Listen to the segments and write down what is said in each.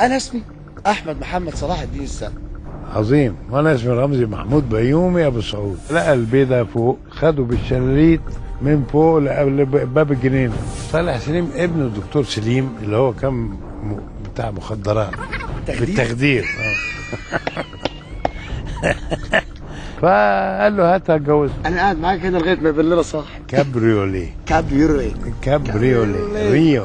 انا اسمي احمد محمد صلاح الدين السقا. عظيم. وانا اسمي رمزي محمود بيومي ابو سعود. لقى البيضة فوق، خده بالشلاليت من فوق لباب الجنينة. صالح سليم ابن الدكتور سليم اللي هو كان بتاع مخدرات بالتخدير. فقال له هات هتجوزها. انا قاعد معاك هنا لغاية ما يبان لنا صح. كابريوليه. كابريوليه. كابريوليه. ريو.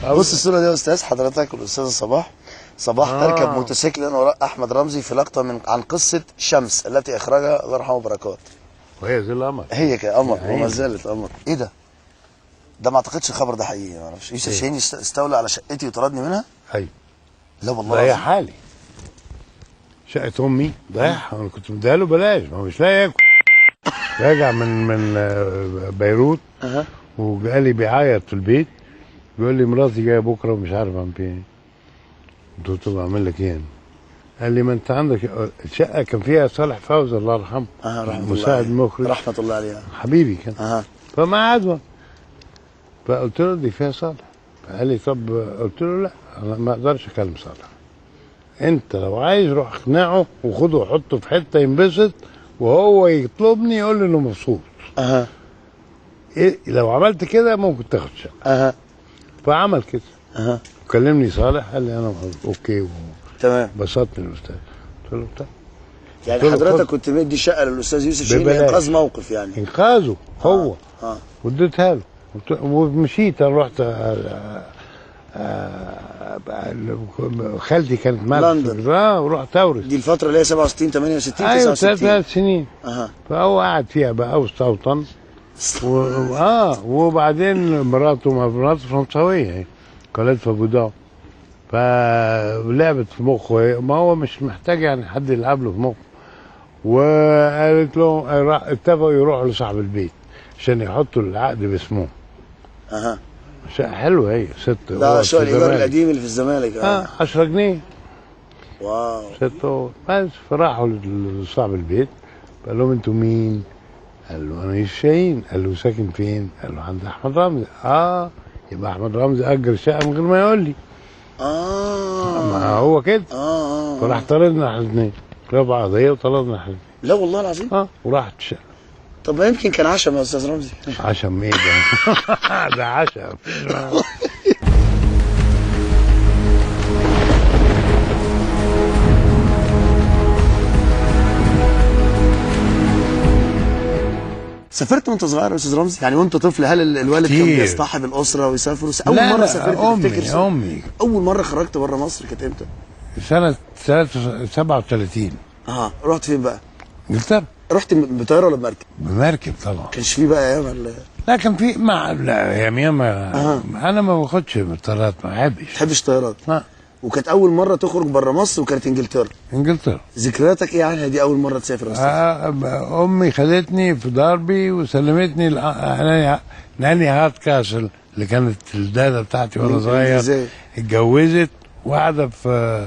بص الصورة دي يا استاذ، حضرتك والاستاذه صباح. صباح تركب موتوسيكل وراء احمد رمزي في لقطة من عن قصة شمس التي اخرجها الله يرحمه بركات. وهي زي القمر. هي كقمر وما زالت قمر. ايه ده؟ ده ما اعتقدش الخبر ده حقيقي، ما اعرفش. يوسف شاهين استولى على شقتي وطردني منها؟ ايوه. لا والله ضيع حالي. شقه امي ضيعها، انا كنت مديها له بلاش، ما هو مش لاقي ياكل. راجع من بيروت وقال لي بيعيط في البيت، بيقول لي مراتي جاية بكره ومش عارف اعمل فيها ايه. قلت له اعمل لك ايه؟ قال لي ما انت عندك شقه كان فيها صالح فوزي الله يرحمه، مساعد مخرج رحمه الله عليه، حبيبي كان. فما عدوى. فقلت له دي فيها صالح. فقال لي طب، قلت له لا انا ما اقدرش اكلم صالح، انت لو عايز روح اقنعه وخده وحطه في حتة ينبسط، وهو يطلبني يقول لي انه مبسوط. إيه لو عملت كده ممكن تاخد شقه. فعمل كده. كلمني صالح قال لي انا okay تمام، بسطني الاستاذ. قلت له طيب. يعني حضرتك كنت مدي شقه للاستاذ يوسف شاهين لانقاذ موقف، يعني انقاذه هو. واديتها له ومشيت. انا رحت خالتي كانت معايا لندن. ورحت اورث. دي الفترة اللي هي 67 68 69. ايوه 3 سنين. فهو قعد فيها بقى واستوطن. وبعدين مراته فرنساويه، هي كانت في ابو، فلعبت في مخه، ما هو مش محتاج يعني حد يلعب له في مخه. وقالت له، اتفقوا يروحوا لصاحب البيت عشان يحطوا العقد باسمه. شقه حلوة هي، ست. ده شقه الايجار القديم اللي في الزمالك. 10 جنيه. واو. ست. بس فراحوا لصاحب البيت، قال لهم انتوا مين؟ قال له انا يوسف شاهين. قال له ساكن فين؟ قال له عند احمد رمزي. يبقى احمد رمزي اجر شقه من غير ما يقول لي. ما هو كده. فراح طردنا احنا الاثنين، رفع قضية وطردنا احنا الاثنين. لا والله العظيم. وراحت الشقة. طب ما يمكن كان عشم يا استاذ رمزي. عشم ايه ده؟ ده عشم. سافرت وانت صغير يا استاذ رمزي؟ يعني وانت طفل هل الوالد كان بيصطحب الاسرة ويسافروا؟ اول مرة سافرت تفتكر؟ امي. اول مرة خرجت بره مصر كانت امتى؟ سنة 37. رحت فين بقى؟ انجلترا. رحت بطيارة ولا بمركب؟ بمركب طبعا. كانش فيه بقى ايام؟ لا كان في مع لا يا انا ما باخدش بالطيارات، ما بحبش. ما بتحبش الطيارات؟ لا. وكانت اول مرة تخرج بره مصر وكانت انجلترا. انجلترا. ذكرياتك ايه عنها دي اول مرة تسافر يا استاذ؟ امي خدتني في داربي وسلمتني ناني هارت كاسل اللي كانت الداده بتاعتي وانا صغير. اتجوزت وقاعدة في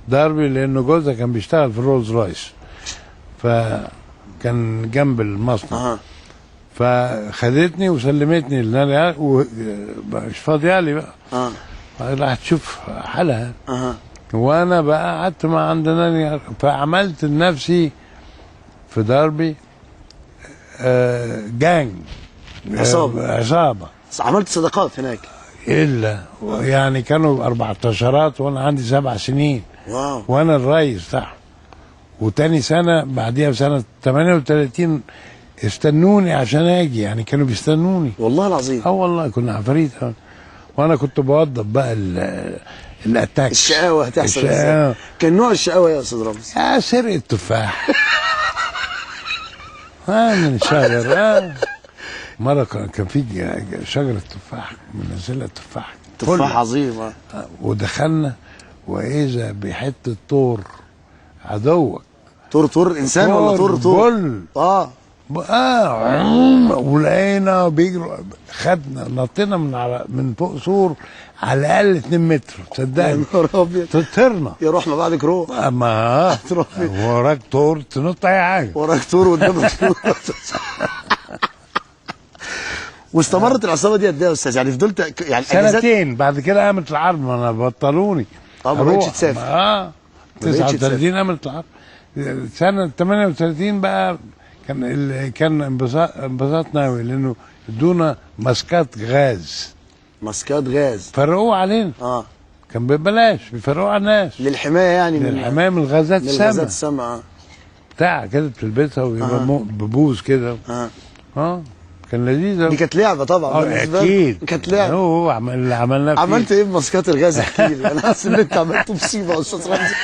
داربي لانه جوزها كان بيشتغل في رولز رويس، فكان جنب المصنع. فخدتني وسلمتني لناني، ومش فاضية لي بقى. راح تشوف حالها. وانا بقى قعدت مع عند ناني، فعملت لنفسي في داربي جانج، عصابة. عملت صداقات هناك؟ الا يعني كانوا 14 وانا عندي 7 سنين. واو. وانا الرئيس بتاعهم. وتاني سنة بعديها بسنة 38 استنوني عشان اجي، يعني كانوا بيستنوني. والله العظيم. والله كنا عفاريت. وانا كنت بوضب بقى ال attack. الشقاوة هتحصل ازاي؟ كان نوع الشقاوة يا استاذ رمزي؟ سرقه تفاح. من شجر. مرة كان في شجرة تفاح منزله تفاح، تفاح عظيم. ودخلنا واذا بحته طور عدوك. طور طور انسان ولا طور طور؟ bull. ولقينا بيجروا، خدنا نطينا من على من فوق سور على الاقل 2 متر، صدقني. يا نهار ابيض، طرنا. يا روح ما بعدك روح. اما وراك طور تنط اي حاجة، وراك طور قدامك طور. واستمرت العصابة دي قد ايه يا استاذ؟ يعني فضلت يعني سنتين، بعد كده قامت الحرب، ما انا بطلوني. ما بقتش تسافر. 39 قامت الحرب. سنة 38 بقى كان انبساطنا قوي، لانه ادونا ماسكات غاز. ماسكات غاز فرقوه علينا. كان ببلاش، بيفرقوه على الناس للحماية، يعني للحماية من الغازات السامة. من الغازات السامة. بتاع كده بتلبسها ويبقى ببوز كده. كان لذيذ. دي كانت لعبه طبعا. اكيد كانت لعبه. هو اللي عملناه فيه. عملت ايه بماسكات الغاز؟ احكي لي، انا حاسس ان انت عملت مصيبة يا استاذ رمزي.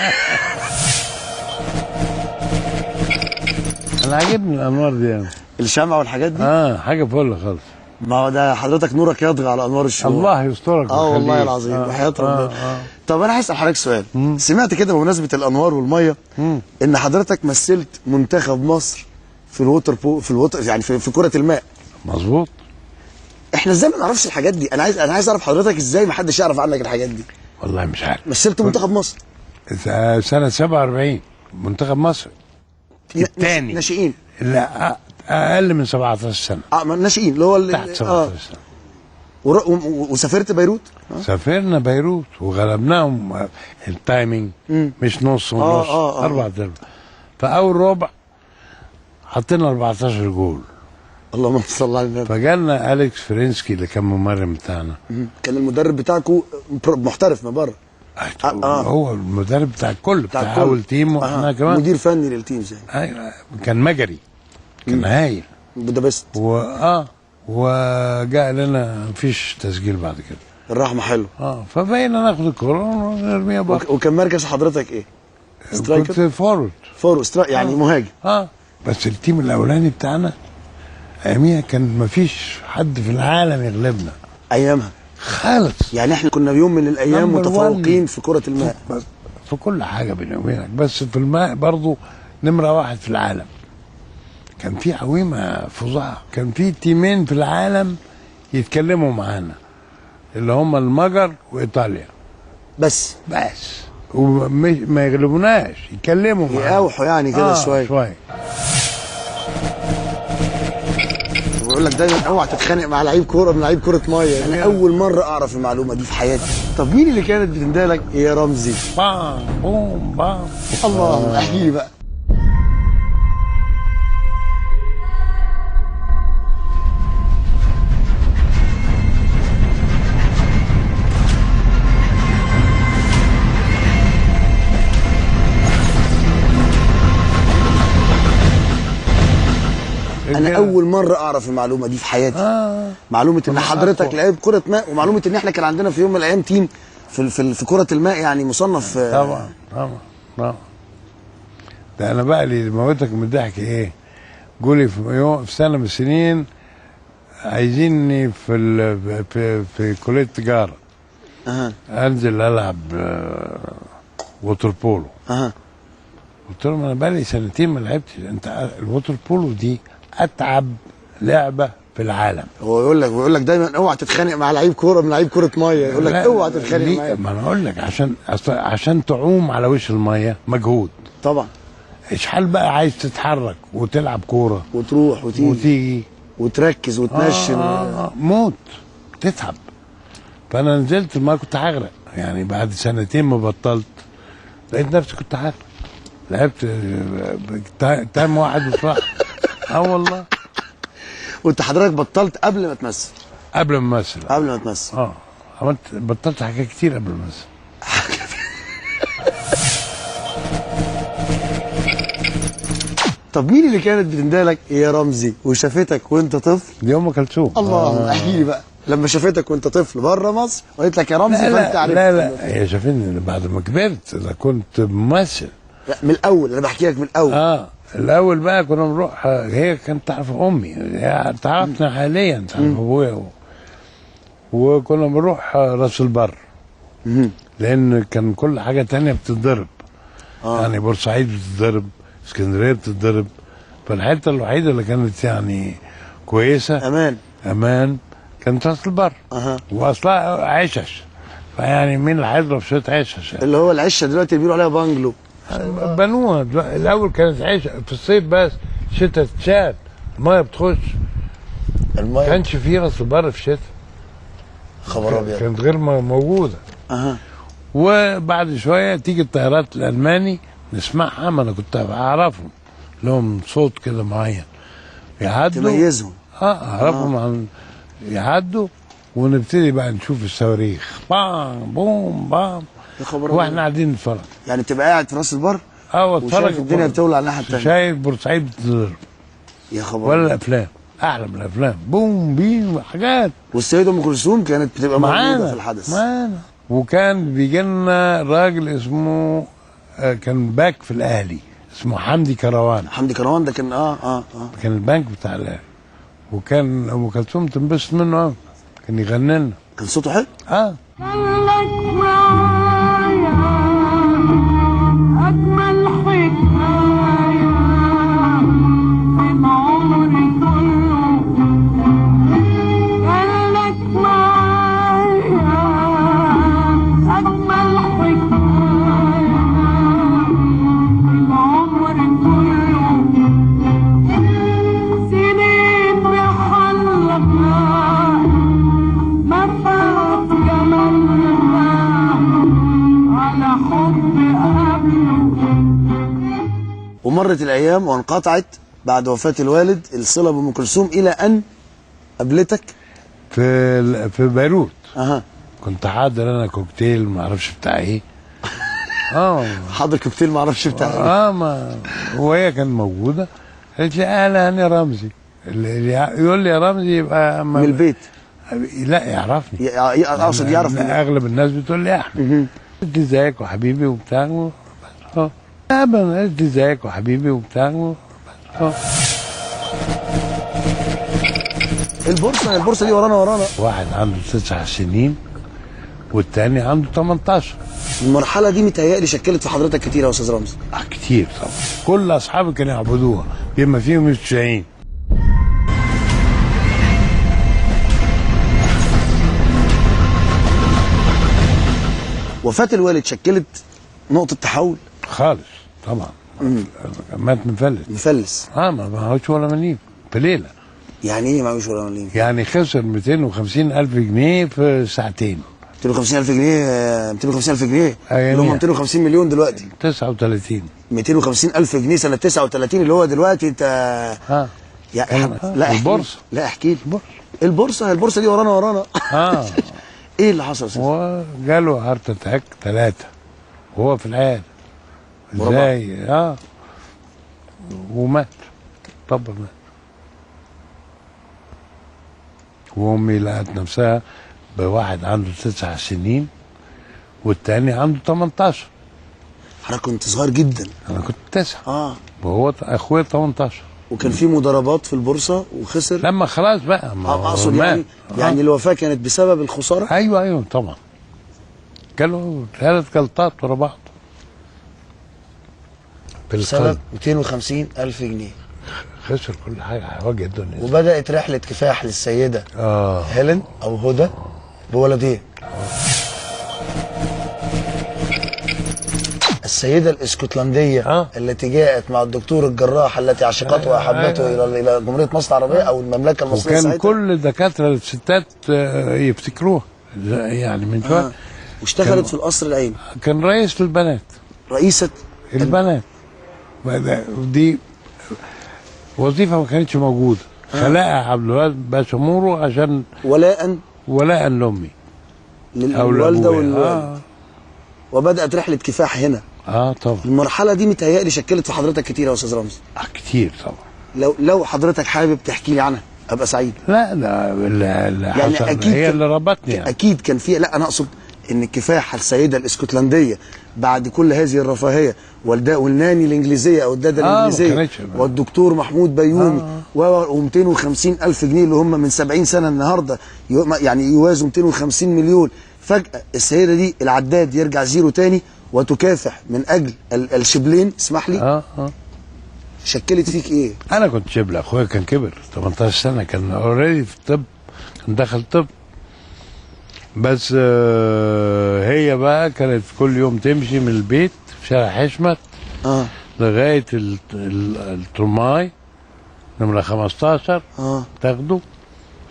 انا عاجبني الانوار دي يعني. الشمع والحاجات دي؟ حاجة فل خالص. ما هو ده حضرتك نورك يطغى على انوار الشموع. الله يسترك. والله العظيم وحياة ربنا. طب انا عايز اسال حضرتك سؤال. سمعت كده بمناسبة الانوار والمية ان حضرتك مثلت منتخب مصر في ال water polo، في ال water يعني في كره الماء. مظبوط. احنا ازاي ما نعرفش الحاجات دي؟ انا عايز اعرف حضرتك ازاي ما حدش يعرف عنك الحاجات دي. والله مش عارف. مثلت منتخب مصر سنة 47 منتخب مصر الثاني. ناشئين؟ لا، اقل من 17 سنة. ناشئين اللي هو تحت 17 سنة. وسافرت بيروت؟ سافرنا بيروت وغلبناهم ال timing، مش نص ونص، 4 ارباع. فاول ربع حطينا 14 جول. اللهم صل على النبي. فجالنا اليكس فرنسكي اللي كان ممرن بتاعنا. كان المدرب بتاعكم محترف من بره؟ هو المدرب بتاع الكل، بتاع اول team، واحنا كمان مدير فني لل teams يعني. ايوه، كان مجري، كان هايل. بودابست. وجاء لنا مفيش تسجيل بعد كده. الرحمة حلو. فبقينا ناخد الكورة ونرميها بره. وكان مركز حضرتك ايه؟ striker؟ كنت forward. forward يعني مهاجم. بس ال team الاولاني بتاعنا اياميها كان مفيش حد في العالم يغلبنا. ايامها خالص. يعني احنا كنا يوم من الايام متفوقين في كرة الماء. في كل حاجة بيني وبينك، بس في الماء برضو نمرة 1 في العالم. كان في عويمة فظاعة، كان في تيمين في العالم يتكلموا معانا، اللي هم المجر وإيطاليا. بس وما يغلبوناش، يتكلموا معانا، يقاوحوا يعني كده شوية. بقول لك دايما اوعى تتخانق مع لعيب كورة من لعيب كره مية. انا اول مرة اعرف المعلومة دي في حياتي. طب مين اللي كانت بتندهلك يا رمزي؟ بام بوم بام. الله، احكي لي بقى. انا اول مرة اعرف المعلومة دي في حياتي. معلومة ان حضرتك لعيب كره ماء، ومعلومه ان احنا كان عندنا في يوم من الايام team في كره الماء يعني مصنف. طبعا طبعا طبعا. ده انا بقى اللي موتك من الضحك ايه؟ جولي في يوم في سنة من السنين عايزيني في في في كليه التجارة. انزل العب water polo. قلت لهم انا بقى لي سنتين ما لعبتش. انت ال water polo دي اتعب لعبه في العالم. هو يقول لك دايما اوعى تتخانق مع لعيب كورة من لعيب كره مية، يقول لك اوعى تتخانق معايا. ما انا اقول لك عشان تعوم على وش المية مجهود طبعا. اشحال بقى عايز تتحرك وتلعب كورة وتروح وتيجي وتركز وتنشن. موت، تتعب. فانا نزلت ما كنت هغرق يعني. بعد سنتين ما بطلت لقيت نفسي كنت هغرق. لعبت تايم واحد وطلعت. والله. وانت حضرتك بطلت قبل ما تمثل؟ قبل ما امثل. قبل ما تمثل. عملت بطلت حاجات كتير قبل ما امثل. طب مين اللي كانت بتندهلك يا رمزي وشافتك وانت طفل؟ دي ام كلثوم. الله، احكي لي بقى لما شافتك وانت طفل بره مصر وقالت لك يا رمزي. فانت عرفت؟ لا لا، هي شافتني بعد ما كبرت، انا كنت ممثل. لا من الاول، انا بحكي لك من الاول. الاول بقى كنا بنروح، هي كانت تعرف امي، هي تعرفنا حاليا، تعرف ابويا، وكنا بنروح راس البر. لان كان كل حاجة تانية بتتضرب. يعني بورسعيد بتتضرب، اسكندرية بتتضرب، فالحته الوحيدة اللي كانت يعني كويسة امان كانت راس البر. واصلها عشش، فيعني مين اللي هيضرب شوية عشش يعني؟ اللي هو العشه دلوقتي اللي بيقولوا عليها بانجلو بنوها الاول كانت عشه في الصيف بس، شتاء تتشال المية بتخش. المية كانش في راس البر في الشتاء. خبر ابيض، كانت غير موجودة. وبعد شوية تيجي الطيارات الالماني نسمعها، ما انا كنت اعرفهم، لهم صوت كده معين يعدوا تميزهم. اعرفهم عن يعدوا، ونبتدي بقى نشوف الصواريخ بام بوم بام، يا خبر واحنا قاعدين نتفرج. يعني تبقى قاعد في راس البر واتفرج الدنيا بتولع على الناحية الثانية، شايف بورسعيد بتضرب. يا خبر، ولا الافلام احلى من الافلام، بوم بيم حاجات. والسيدة ام كلثوم كانت بتبقى موجودة في الحدث معانا. وكان بيجي لنا راجل اسمه كان باك في الاهلي اسمه حمدي كروان. حمدي كروان ده كان كان البنك بتاع الاهلي، وكان ام كلثوم تنبسط منه، كان يغني لنا، كان صوته حلو. خلك معايا اجمل حكاية من عمري كله، خلك معايا اجمل حكاية من عمري كله، سنين بحلقها ما فات جمالها على حب قبله. ومرت الايام وانقطعت بعد وفاه الوالد الصلة بام كلثوم، الى ان قابلتك في بيروت. كنت حاضر انا كوكتيل ما اعرفش بتاع ايه. حاضر كوكتيل ما اعرفش بتاع ايه. ما وهي كانت موجودة، قالت لي اهلا يا رمزي. اللي يقول لي يا رمزي يبقى من البيت. لا يعرفني، اقصد يعرف. اغلب الناس بتقول لي احمد. قلت ازيك وحبيبي وبتاع. قلت ازيك وحبيبي وبتاع. البورصة دي ورانا. واحد عنده 9 سنين والتاني عنده 18. المرحلة دي متهيألي شكلت في حضرتك كتير يا استاذ رمزي. كتير طبعا، كل اصحابي كانوا يعبدوها بما فيهم الشاهين. وفاة الوالد شكلت نقطة تحول؟ خالص طبعا. مات مفلس. ما معهوش ولا مليم في ليلة. يعني ايه معهوش ولا مليم؟ يعني خسر 250 ألف جنيه في ساعتين. 250 ألف جنيه؟ 250 ألف جنيه اللي هم 250 مليون دلوقتي. 39. 250 ألف جنيه سنة 39 اللي هو دلوقتي انت. يا لا البورصة. لا احكي لي. البورصة البورصة دي ورانا. ايه اللي حصل؟ وجاله heart attack 3 وهو في العيادة. ازاي؟ ومات. طب مات. وامي لقت نفسها بواحد عنده 9 سنين والتاني عنده 18. حضرتك كنت صغير جدا. انا كنت 9. وهو اخويا 18. وكان في مضاربات في البورصة وخسر لما خلاص بقى. اقصد يعني الوفاة كانت بسبب الخسارة؟ ايوه طبعا. جاله 3 جلطات ورا بعض بسبب 250 ألف جنيه. خسر كل حاجة، هيواجه الدنيا. وبدات رحله كفاح للسيدة هيلين او هدى بولدين. السيدة الاسكتلندية التي جاءت مع الدكتور الجراح التي عشقته وأحبته إلى جمهورية مصر العربية أو المملكة المصرية. وكان كل دكاترة الستات يفتكروها يعني من شوية. واشتغلت في القصر العيني. كان رئيس البنات. رئيسة البنات. دي وظيفة ما كانتش موجودة. خلقها عبد الوهاب باشا مورو عشان ولاء لأمي. للوالدة والوالد. وبدأت رحلة كفاح هنا. طبعا. المرحلة دي متهيألي شكلت في حضرتك كتير يا أستاذ رمزي. كتير طبعا. لو حضرتك حابب تحكي لي عنها أبقى سعيد. لا لا يعني أكيد هي اللي ربطني يعني. أكيد كان في، لا أنا أقصد إن كفاح السيدة الإسكتلندية بعد كل هذه الرفاهية والناني الإنجليزية أو الدادة الإنجليزية والدكتور محمود بيومي و250 ألف جنيه اللي هم من 70 سنة النهاردة يعني يوازوا 250 مليون. فجأة السيدة دي العداد يرجع زيرو تاني وتكافح من أجل الشبلين. اسمح لي. شكلت فيك ايه؟ انا كنت شبل، اخويا كان كبر 18 سنة، كان already في الطب، كان دخل طب. بس هي بقى كانت كل يوم تمشي من البيت في شارع حشمت لغاية الترماي نمره 15 تاخده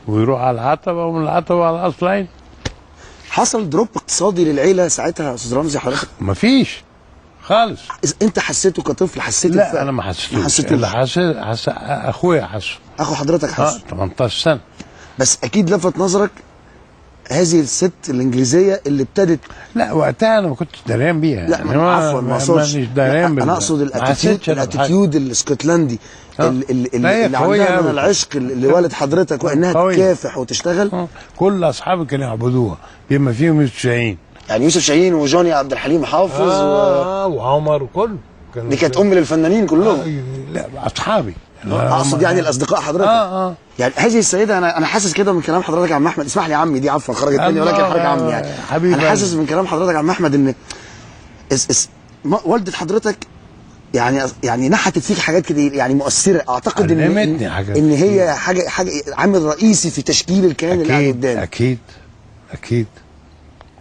ويروح على العتبة، ومن العتبة على قصر العيني. حصل drop اقتصادي للعيلة ساعتها يا استاذ رمزي حضرتك؟ مفيش خالص. انت حسيته كطفل؟ حسيت؟ لا انا ما حسيتوش. اللي حس اخويا حسه. اخو حضرتك حسه؟ 18 سنة. بس اكيد لفت نظرك هذه الست الانجليزية اللي ابتدت. لا وقتها انا ما كنتش دريان بيها. لا يعني عفوا ما اقصدش، انا اقصد ال attitude الاسكتلندي اللي عندها من العشق لوالد حضرتك، وانها تكافح وتشتغل. كل اصحابي كانوا يعبدوها بما فيهم يوسف شاهين، يعني يوسف شاهين وجوني عبد الحليم حافظ وعمر وكله. دي كانت ام للفنانين كلهم. لا اصحابي، اقصد يعني الاصدقاء حضرتك. يعني هذه السيدة، انا حاسس كده من كلام حضرتك يا عم احمد، اسمح لي يا عمي دي عفوا خرجت مني، ولكن حضرتك عمي يعني حبيبي. انا حاسس من كلام حضرتك يا عم احمد ان والده حضرتك يعني نحتت فيك حاجات كده يعني مؤثرة. اعتقد ان ان هي حاجة عامل رئيسي في تشكيل الكيان اللي قاعد قدامك. اكيد اكيد،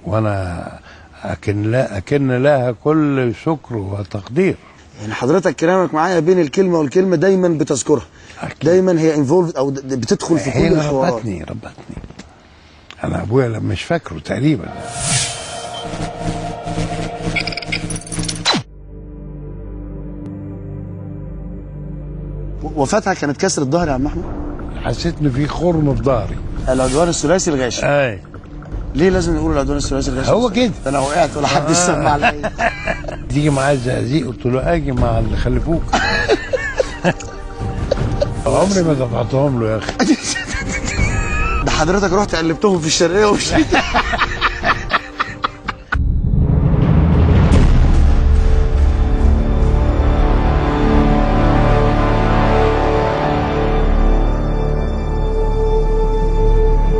وانا اكن لها كل شكر وتقدير. يعني حضرتك كلامك معايا بين الكلمة والكلمة دايما بتذكرها. أكيد. دايما هي involved او بتدخل في كل الحوارات. ربتني انا ابويا لما مش فاكره تقريبا. وفاتها كانت كسرة ظهري يا عم احمد؟ حسيت ان في خرم في ظهري. العدوان الثلاثي الغاشم. اي ليه لازم نقول العدوان الثلاثي الغاشم؟ هو كده. انا وقعت ولا حد سمع عليا. تيجي معايا الزقازيق؟ قلت له اجي مع اللي خلفوك. عمري ما دفعتهم له يا اخي. ده حضرتك رحت قلبتهم في الشرقية ومشيت.